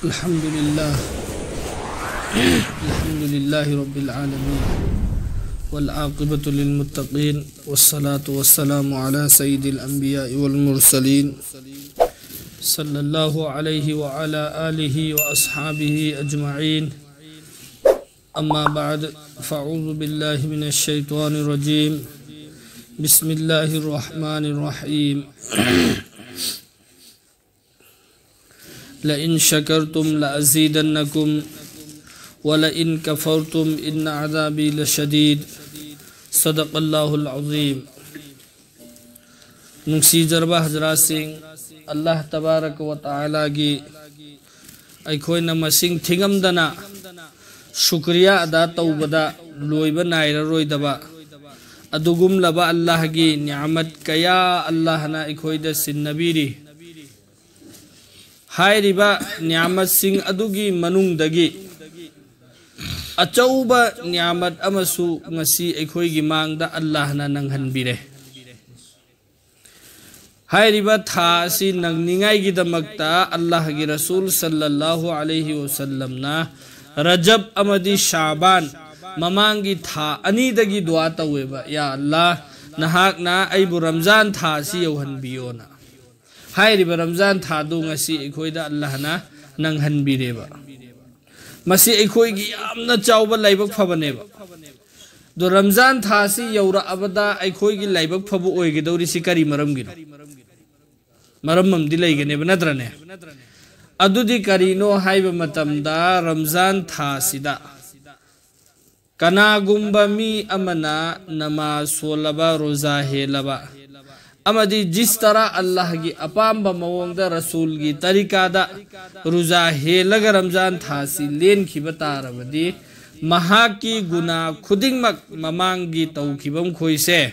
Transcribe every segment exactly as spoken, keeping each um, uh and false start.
الحمد لله. الحمد لله رب العالمين، والعاقبة للمتقين، والصلاة والسلام على سيد الأنبياء والمرسلين، صلى الله عليه وعلى آله وأصحابه أجمعين. أما بعد، فأعوذ بالله من الشيطان الرجيم. بسم الله الرحمن الرحيم. لئن شكرتم لأزيدنكم ولئن كفرتم إن عذابي لشديد. صدق الله العظيم. ꯅꯨꯡꯁꯤꯖꯔꯕ ꯍꯖꯔꯥꯠꯁꯤꯡ, ꯑꯜꯂꯥꯍ ꯇꯕꯥꯔꯀ ꯋ ꯇꯥꯂꯥꯒꯤ ꯑꯩꯈꯣꯏꯅ ꯃꯁꯤꯡ ꯊꯤꯉꯝꯗꯅ ꯁꯨꯀ꯭ꯔꯤꯌꯥ ꯑꯗꯥ ꯇꯧꯕꯗ ꯂꯣꯏꯕ ꯅꯥꯏꯔꯔꯣꯏꯗꯕ ꯑꯗꯨꯒꯨꯝꯂꯕ ꯑꯜꯂꯥꯍꯒꯤ ꯅꯤꯌꯥꯃꯠ ꯀꯌꯥ ꯑꯜꯂꯥꯍꯅ ꯑꯩꯈꯣꯏꯗ ꯁꯤꯟꯅꯕꯤꯔꯤ꯫ ꯍꯥꯏꯔꯤꯕ ꯅꯤꯌꯥꯃꯠꯁꯤꯡ ꯑꯗꯨꯒꯤ ꯃꯅꯨꯡꯗꯒꯤ ꯑꯆꯧꯕ ꯅꯤꯌꯥꯃꯠ ꯑꯃꯁꯨ ꯉꯁꯤ ꯑꯩꯈꯣꯏꯒꯤ ꯃꯥꯡꯗ ꯑꯜꯂꯥꯍꯅ ꯅꯪꯍꯟꯕꯤꯔꯦ꯫ ꯍꯥꯏꯔꯤꯕ ꯊꯥ ꯑꯁꯤ ꯅꯪꯅꯤꯡꯉꯥꯏꯒꯤꯗꯃꯛꯇ ꯑꯜꯂꯥꯍꯒꯤ ꯔꯁꯨꯜ ꯁꯜꯂꯜꯂꯥꯍꯨ ꯑꯂꯩꯍꯤ ꯋꯁꯜꯂꯝꯅ ꯔꯖꯕ ꯑꯃꯗꯤ ꯁꯥꯕꯥꯟ ꯃꯃꯥꯡꯒꯤ ꯊꯥ ꯑꯅꯤꯗꯒꯤ ꯗꯨꯋꯥ ꯇꯧꯋꯦꯕ, "ꯌꯥ ꯑꯜꯂꯥꯍ, ꯅꯍꯥꯛꯅ ꯑꯩꯕꯨ ꯔꯝꯖꯥꯟ ꯊꯥ ꯑꯁꯤ ꯌꯧꯍꯟꯕꯤꯌꯣꯅ"꯫ ꯍꯥꯏꯔꯤꯕ ꯔꯝꯖꯥꯟ ꯊꯥꯗꯨ ꯉꯁꯤ ꯑꯩꯈꯣꯏꯗ ꯑꯜꯂꯥꯍꯅ ꯅꯪꯍꯟꯕꯤꯔꯦꯕ꯫ ꯃꯁꯤ ꯑꯩꯈꯣꯏꯒꯤ ꯌꯥꯝꯅ ꯆꯥꯎꯕ ꯂꯥꯏꯕꯛ ꯐꯕꯅꯦꯕ꯫ ꯑꯗꯣ ꯔꯝꯖꯥꯟ ꯊꯥꯁꯤ ꯌꯧꯔꯛꯑꯕꯗ ꯑꯩꯈꯣꯏꯒꯤ ꯂꯥꯏꯕꯛ ꯐꯕ ꯑꯣꯏꯒꯗꯧꯔꯤꯁꯤ ꯀꯔꯤ ꯃꯔꯝꯒꯤꯅꯣ? ꯃꯔꯝ ꯑꯃꯗꯤ ꯂꯩꯒꯅꯦꯕ, ꯅꯠꯇ꯭ꯔꯅꯦ? ꯑꯗꯨꯗꯤ ꯀꯔꯤꯅꯣ ꯍꯥꯏꯕ ꯃꯇꯝꯗ, ꯔꯝꯖꯥꯟ ꯊꯥꯁꯤꯗ ꯀꯅꯥꯒꯨꯝꯕ ꯃꯤ ꯑꯃꯅ ꯅꯃꯥꯖ ꯁꯣꯜꯂꯕ, ꯔꯣꯖꯥ ꯍꯦꯜꯂꯕ, ꯑꯃꯗꯤ ꯖꯤꯁ ꯇꯔꯥ ꯑꯜꯂꯥꯍꯒꯤ ꯑꯄꯥꯝꯕ ꯃꯑꯣꯡꯗ ꯔꯁꯨꯜꯒꯤ ꯇꯔꯤꯀꯥꯗ ꯔꯣꯖꯥ ꯍꯦꯜꯂꯒ ꯔꯝꯖꯥꯟ ꯊꯥꯁꯤ ꯂꯦꯟꯈꯤꯕ ꯇꯥꯔꯕꯗꯤ, ꯃꯍꯥꯛꯀꯤ ꯒꯨꯅꯥ ꯈꯨꯗꯤꯡꯃꯛ ꯃꯃꯥꯡꯒꯤ ꯇꯧꯈꯤꯕ ꯃꯈꯣꯏꯁꯦ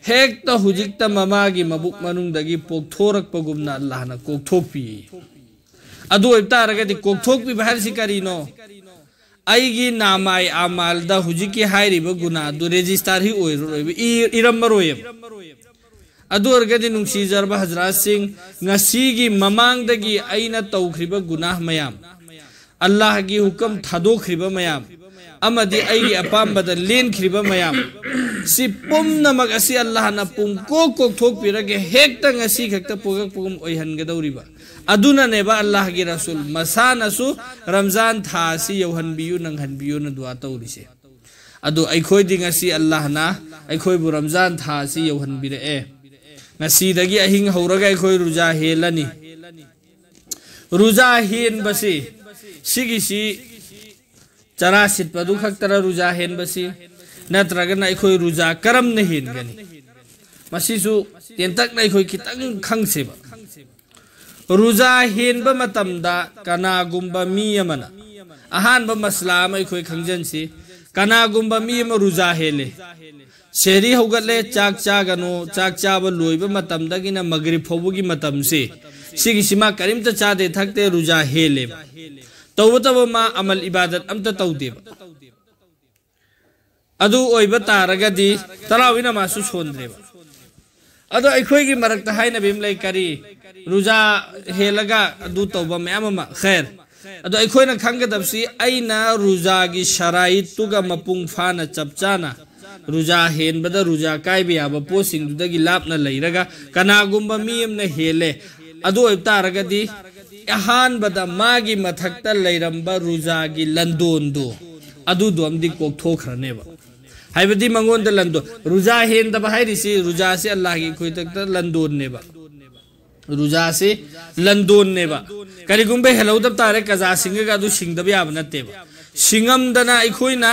ꯍꯦꯛꯇ ꯍꯧꯖꯤꯛꯇ ꯃꯃꯥꯒꯤ ꯃꯕꯨꯛ ꯃꯅꯨꯡꯗꯒꯤ ꯄꯣꯛꯊꯣꯔꯛꯄꯒꯨꯝꯅ ꯑꯜꯂꯥꯍꯅ ꯀꯣꯛꯊꯣꯛꯄꯤ꯫ ꯑꯗꯨ ꯑꯣꯏꯕ ꯇꯥꯔꯒꯗꯤ, ꯀꯣꯛꯊꯣꯛꯄꯤꯕ ꯍꯥꯏꯔꯤꯁꯤ ꯀꯔꯤꯅꯣ? ꯑꯩꯒꯤ ꯅꯥꯃꯥꯏ ꯑꯃꯥꯜꯗ ꯍꯧꯖꯤꯛꯀꯤ ꯍꯥꯏꯔꯤꯕ ꯒꯨꯅꯥꯗꯨ ꯔꯦꯖꯤꯁꯇꯥꯔ ꯍꯤ ꯑꯣꯏꯔꯔꯣꯏꯕ, ꯏ-, ꯏꯔꯝꯃꯔꯣꯏꯕ꯫ ꯑꯗꯨ ꯑꯣꯏꯔꯒꯗꯤ ꯅꯨꯡꯁꯤꯖꯔꯕ ꯍꯖꯔꯥꯠꯁꯤꯡ, ꯉꯁꯤꯒꯤ ꯃꯃꯥꯡꯗꯒꯤ ꯑꯩꯅ ꯇꯧꯈ꯭ꯔꯤꯕ ꯒꯨꯅꯥꯍ ꯃꯌꯥꯝ, ꯑꯜꯂꯥꯍꯒꯤ ꯍꯨꯀꯝ ꯊꯥꯗꯣꯛꯈ꯭ꯔꯤꯕ ꯃꯌꯥꯝ, ꯑꯃꯗꯤ ꯑꯩꯒꯤ ꯑꯄꯥꯝꯕꯗ ꯂꯦꯟꯈ꯭ꯔꯤꯕ ꯃꯌꯥꯝ, ꯁꯤ ꯄꯨꯝꯅꯃꯛ ꯑꯁꯤ ꯑꯜꯂꯥꯍꯅ ꯄꯨꯡꯀꯣꯛ ꯀꯣꯛꯊꯣꯛꯄꯤꯔꯒꯦ, ꯍꯦꯛꯇ ꯉꯁꯤ ꯈꯛꯇ ꯄꯣꯛꯂꯛꯄꯒꯨꯝ ꯑꯣꯏꯍꯟꯒꯗꯧꯔꯤꯕ꯫ ꯑꯗꯨꯅꯅꯦꯕ ꯑꯜꯂꯥꯍꯒꯤ ꯔꯁꯨꯜ ꯃꯁꯥꯅꯁꯨ ꯔꯝꯖꯥꯟ ꯊꯥ ꯑꯁꯤ ꯌꯧꯍꯟꯕꯤꯌꯨ, ꯅꯪꯍꯟꯕꯤꯌꯨꯅ ꯗꯨꯋꯥ ꯇꯧꯔꯤꯁꯦ꯫ ꯑꯗꯨ ꯑꯩꯈꯣꯏꯗꯤ ꯉꯁꯤ ꯑꯜꯂꯥꯍꯅ ꯑꯩꯈꯣꯏꯕꯨ ꯔꯝꯖꯥꯟ ꯊꯥ ꯑꯁꯤ ꯌꯧꯍꯟꯕꯤꯔꯛꯑꯦ꯫ ꯉꯁꯤꯗꯒꯤ ꯑꯍꯤꯡ ꯍꯧꯔꯒ ꯑꯩꯈꯣꯏ ꯔꯨꯖꯥ ꯍꯦꯜꯂꯅꯤ꯫ ꯔꯨꯖꯥ ꯍꯦꯟꯕꯁꯤ, ꯁꯤꯒꯤꯁꯤ ꯆꯔꯥ ꯁꯤꯠꯄꯗꯨ ꯈꯛꯇꯔ ꯔꯨꯖꯥ ꯍꯦꯟꯕꯁꯤ? ꯅꯠꯇ꯭ꯔꯒꯅ ꯑꯩꯈꯣꯏ ꯔꯨꯖꯥ ꯀꯔꯝꯅ ꯍꯦꯟꯒꯅꯤ? ꯃꯁꯤꯁꯨ ꯇꯦꯟꯇꯛꯅ ꯑꯩꯈꯣꯏ ꯈꯤꯇꯪ ꯈꯪꯁꯦꯕ꯫ ꯔꯨꯖꯥ ꯍꯦꯟꯕ ꯃꯇꯝꯗ ꯀꯅꯥꯒꯨꯝꯕ ꯃꯤ ꯑꯃꯅ, ꯑꯍꯥꯟꯕ ꯃꯁꯂꯥ ꯑꯃ ꯑꯩꯈꯣꯏ ꯈꯪꯖꯟꯁꯤ, ꯀꯅꯥꯒꯨꯝꯕ ꯃꯤ ꯑꯃ ꯔꯨꯖꯥ ꯍꯦꯜꯂꯦ, ꯁꯦꯍꯔꯤ ꯍꯧꯒꯠꯂꯦ, ꯆꯥꯛ ꯆꯥꯒꯅꯨ, ꯆꯥꯛ ꯆꯥꯕ ꯂꯣꯏꯕ ꯃꯇꯝꯗꯒꯤꯅ ꯃꯒꯔꯤꯕ ꯐꯥꯎꯕꯒꯤ ꯃꯇꯝꯁꯦ, ꯁꯤꯒꯤꯁꯤ ꯃꯥ ꯀꯔꯤꯝꯇ ꯆꯥꯗꯦ ꯊꯛꯇꯦ, ꯔꯨꯖꯥ ꯍꯦꯜꯂꯦꯕ꯫ ꯇꯧꯕꯇꯕꯨ ꯃꯥ ꯑꯃꯜ ꯏꯕꯥꯗꯠ ꯑꯝꯇ ꯇꯧꯗꯦꯕ꯫ ꯑꯗꯨ ꯑꯣꯏꯕ ꯇꯥꯔꯒꯗꯤ ꯇꯔꯥꯋꯤ ꯅꯃꯥꯖꯁꯨ ꯁꯣꯟꯗ꯭ꯔꯦꯕ꯫ ꯑꯗꯣ ꯑꯩꯈꯣꯏꯒꯤ ꯃꯔꯛꯇ ꯍꯥꯏꯅꯕꯤ ꯑꯃ ꯂꯩ, ꯀꯔꯤ, ꯔꯨꯖꯥ ꯍꯦꯜꯂꯒ ꯑꯗꯨ ꯇꯧꯕ ꯃꯌꯥꯝ ꯑꯃ꯫ ꯈꯦꯔ, ꯑꯗꯣ ꯑꯩꯈꯣꯏꯅ ꯈꯪꯒꯗꯕꯁꯤ, ꯑꯩꯅ ꯔꯨꯖꯥꯒꯤ ꯁꯔꯥꯏꯠꯇꯨꯒ ꯃꯄꯨꯡ ꯐꯥꯅ ꯆꯞ ꯆꯥꯅ, ꯔꯨꯖꯥ ꯍꯦꯟꯕꯗ ꯔꯨꯖꯥ ꯀꯥꯏꯕ ꯌꯥꯕ ꯄꯣꯠꯁꯤꯡꯗꯨꯗꯒꯤ ꯂꯥꯞꯅ ꯂꯩꯔꯒ ꯀꯅꯥꯒꯨꯝꯕ ꯃꯤ ꯑꯃꯅ ꯍꯦꯜꯂꯦ, ꯑꯗꯨ ꯑꯣꯏꯕ ꯇꯥꯔꯒꯗꯤ ꯑꯍꯥꯟꯕꯗ ꯃꯥꯒꯤ ꯃꯊꯛꯇ ꯂꯩꯔꯝꯕ ꯔꯨꯖꯥꯒꯤ ꯂꯟꯗꯣꯟꯗꯨ, ꯑꯗꯨꯗꯣ ꯑꯃꯗꯤ ꯀꯣꯛꯊꯣꯛꯈ꯭ꯔꯅꯦꯕ꯫ ꯍꯥꯏꯕꯗꯤ ꯃꯉꯣꯟꯗ ꯂꯟꯗꯣꯟ, ꯔꯨꯖꯥ ꯍꯦꯟꯗꯕ ꯍꯥꯏꯔꯤꯁꯤ ꯔꯨꯖꯥꯁꯤ ꯑꯜꯂꯥꯍꯒꯤ ꯈꯨꯗꯛꯇ ꯂꯟꯗꯣꯟꯅꯦꯕ꯫ ꯔꯨꯖꯥꯁꯤ ꯂꯟꯗꯣꯟꯅꯦꯕ꯫ ꯀꯔꯤꯒꯨꯝꯕ ꯍꯦꯜꯍꯧꯗꯕ ꯇꯥꯔꯦ, ꯀꯖꯥ ꯁꯤꯡꯉꯒ ꯑꯗꯨ ꯁꯤꯡꯗꯕ ꯌꯥꯕ ꯅꯠꯇꯦꯕ꯫ ꯁꯤꯡꯉꯝꯗꯅ ꯑꯩꯈꯣꯏꯅ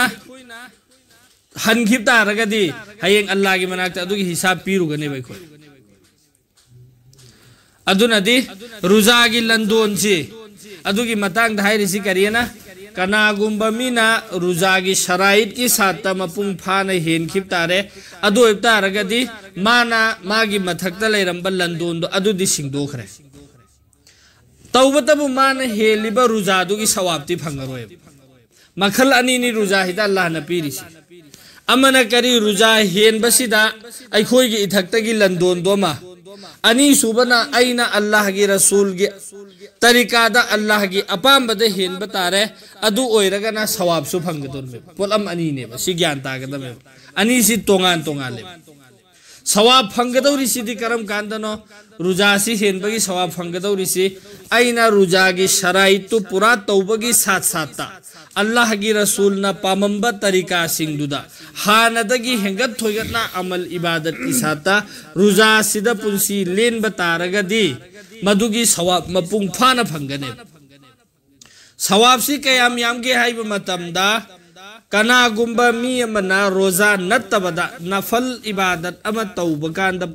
ꯍꯟꯈꯤꯕ ꯇꯥꯔꯒꯗꯤ ꯍꯌꯦꯡ ꯑꯜꯂꯥꯍꯒꯤ ꯃꯅꯥꯛꯇ ꯑꯗꯨꯒꯤ ꯍꯤꯁꯥꯕ ꯄꯤꯔꯨꯒꯅꯦꯕ ꯑꯩꯈꯣꯏ꯫ ꯑꯗꯨꯅꯗꯤ ꯔꯨꯖꯥꯒꯤ ꯂꯟꯗꯣꯟꯁꯤ, ꯑꯗꯨꯒꯤ ꯃꯇꯥꯡꯗ ꯍꯥꯏꯔꯤꯁꯤ ꯀꯔꯤꯅ? ꯀꯅꯥꯒꯨꯝꯕ ꯃꯤꯅ ꯔꯨꯖꯥꯒꯤ ꯁꯔꯥꯏꯠꯀꯤ ꯁꯥꯠꯇ ꯃꯄꯨꯡ ꯐꯥꯅ ꯍꯦꯟꯈꯤꯕ ꯇꯥꯔꯦ, ꯑꯗꯨ ꯑꯣꯏꯕ ꯇꯥꯔꯒꯗꯤ ꯃꯥꯅ ꯃꯥꯒꯤ ꯃꯊꯛꯇ ꯂꯩꯔꯝꯕ ꯂꯟꯗꯣꯟꯗꯣ ꯑꯗꯨꯗꯤ ꯁꯤꯡꯗꯣꯛꯈ꯭ꯔꯦ꯫ ꯇꯧꯕꯇꯕꯨ ꯃꯥꯅ ꯍꯦꯜꯂꯤꯕ ꯔꯨꯖꯥꯗꯨꯒꯤ ꯁꯋꯥꯕꯇꯤ ꯐꯪꯉꯔꯣꯏꯕ꯫ ꯃꯈꯜ ꯑꯅꯤꯅꯤ ꯔꯨꯖꯥ ꯍꯤꯗ ꯑꯜꯂꯥꯍꯅ ꯄꯤꯔꯤꯁꯤ꯫ ꯑꯃꯅ ꯀꯔꯤ? ꯔꯨꯖꯥ ꯍꯦꯟꯕꯁꯤꯗ ꯑꯩꯈꯣꯏꯒꯤ ꯏꯊꯛꯇꯒꯤ ꯂꯟꯗꯣꯟꯗꯣ ꯑꯃ꯫ ꯑꯅꯤꯁꯨꯕꯅ ꯑꯩꯅ ꯑꯜꯂꯥꯍꯒꯤ ꯔꯁꯨꯜꯒꯤ ꯇꯔꯤꯀꯥꯗ, ꯑꯜꯂꯥꯍꯒꯤ ꯑꯄꯥꯝꯕꯗ ꯍꯦꯟꯕ ꯇꯥꯔꯦ꯫ ꯑꯗꯨ ꯑꯣꯏꯔꯒꯅ ꯁꯋꯥꯕꯁꯨ ꯐꯪꯒꯗꯧꯔꯤꯕ꯫ ꯄꯣꯠꯂꯝ ꯑꯅꯤꯅꯦꯕ, ꯁꯤ ꯒ꯭ꯌꯥꯟ ꯇꯥꯒꯗꯕꯅꯦꯕ꯫ ꯑꯅꯤꯁꯤ ꯇꯣꯉꯥꯟ ꯇꯣꯉꯥꯜꯂꯦꯕ꯫ ꯁꯋꯥꯕ ꯐꯪꯒꯗꯧꯔꯤꯁꯤꯗꯤ ꯀꯔꯝ ꯀꯥꯟꯗꯅꯣ? ꯔꯨꯖꯥꯁꯤ ꯍꯦꯟꯕꯒꯤ ꯁꯋꯥꯕ ꯐꯪꯒꯗꯧꯔꯤꯁꯤ ꯑꯩꯅ ꯔꯨꯖꯥꯒꯤ ꯁꯔꯥꯏꯠꯇꯨ ꯄꯨꯔꯥ ꯇꯧꯕꯒꯤ ꯁꯥꯠ ꯁꯥꯠꯇ, ꯑꯜꯂꯥꯍꯒꯤ ꯔꯁꯨꯜꯅ ꯄꯥꯝꯃꯝꯕ ꯇꯔꯤꯀꯥꯁꯤꯡꯗꯨꯗ ꯍꯥꯟꯅꯗꯒꯤ ꯍꯦꯟꯒꯠ ꯊꯣꯏꯒꯠꯅ ꯑꯃꯜ ꯏꯕꯥꯗꯠꯀꯤ ꯁꯥꯠꯇ ꯔꯨꯖꯥꯁꯤꯗ ꯄꯨꯟꯁꯤ ꯂꯦꯟꯕ ꯇꯥꯔꯒꯗꯤ, ꯃꯗꯨꯒꯤ ꯁꯋꯥꯕ ꯃꯄꯨꯡ ꯐꯥꯅ ꯐꯪꯒꯅꯦꯕ꯫ ꯁꯋꯥꯕꯁꯤ ꯀꯌꯥꯝ ꯌꯥꯝꯒꯦ ꯍꯥꯏꯕ ꯃꯇꯝꯗ, ꯀꯅꯥꯒꯨꯝꯕ ꯃꯤ ꯑꯃꯅ ꯔꯣꯖꯥ ꯅꯠꯇꯕꯗ ꯅꯐꯜ ꯏꯕꯥꯗꯠ ꯑꯃ ꯇꯧꯕ ꯀꯥꯟꯗ